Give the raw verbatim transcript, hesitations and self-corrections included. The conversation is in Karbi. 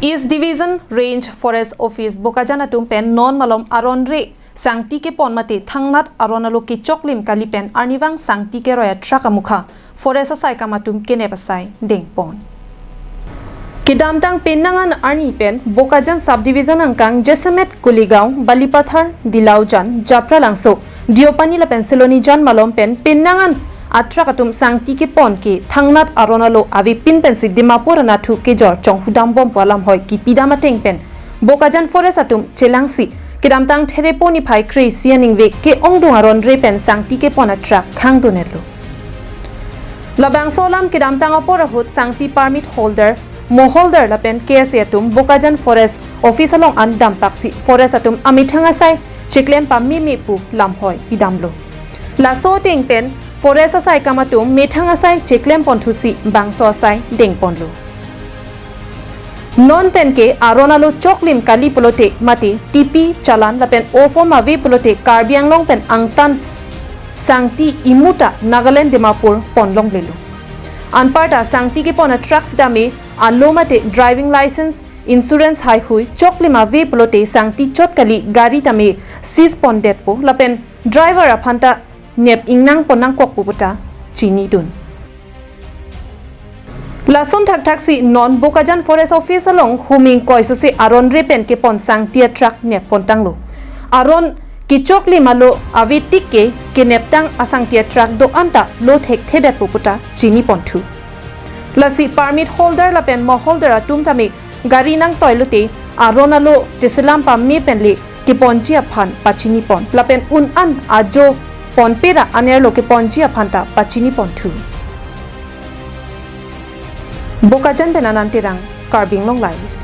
East Division Range Forest Office Bokajan atum pen non malom aron re sangti kepon mate thangnat aron alo kechoklim kali pen arnivang sangti keroi atrak amukha forest asaikam atum kenep asai dengpon. Kedamtang penang an arni pen Bokajan Subdivision angkang Jaisamet, Kuligaon, Balipathar, Dilaujan, Japralangso, Deopani lapen Silonijan malom pen penang an atrak atum sangti kepon ke thangnat aron alo avepin pensi Dimapur anatthu kejor chonghudam bompo alam hoi kipidam ateng pen Bokajan Forest atum chelangsi kedamtang Therepo niphai kre-isi aningve ke-ongdung aron re pen sangti kepon atrak khangdunetlo. Labangso alam kedamtang apor ahut sangti permit holder, moholder lapen K S A atum Bokajan Forest Office along an dampaksi forest atum amethang asai cheklem pameme pu lamhoi pidamlo. Laso ateng pen forest asaikam atum methang asai cheklem ponthusi bangso asai dengponlo. Non pen ke aron alo choklim kali pulote mate T P, challan lapen ofom ave pulote Karbi Anglong pen angtan sangti imuta Nagaland Dimapur ponlonglelo. Anparta sangti kepon atrak sitame alo mate driving license, insurance haihui choklim ave pulote sangti chot kali gari tame seize pondetpo lapen driver aphanta nep ingnang ponnangkokpo puta chinidun. Lason thakthaksi non Bokajan Forest Office along huming koisose aron re pen kepon sangti atrak nep pontanglo. Aron kechoklim alo ave tik ke keneptang asangti atrak do-an ta lo thekthedetpo puta chini ponthu. Lasi permit holder lapen moholder atum tame gari nangtoi lote aron alo cheselam pame pen le keponji aphan pachini pon lapen un an ajo ponpe ra anerlo keponji aphan ta pachini ponthu. Bokajan pen Anand Terang, Karbi Anglong Live.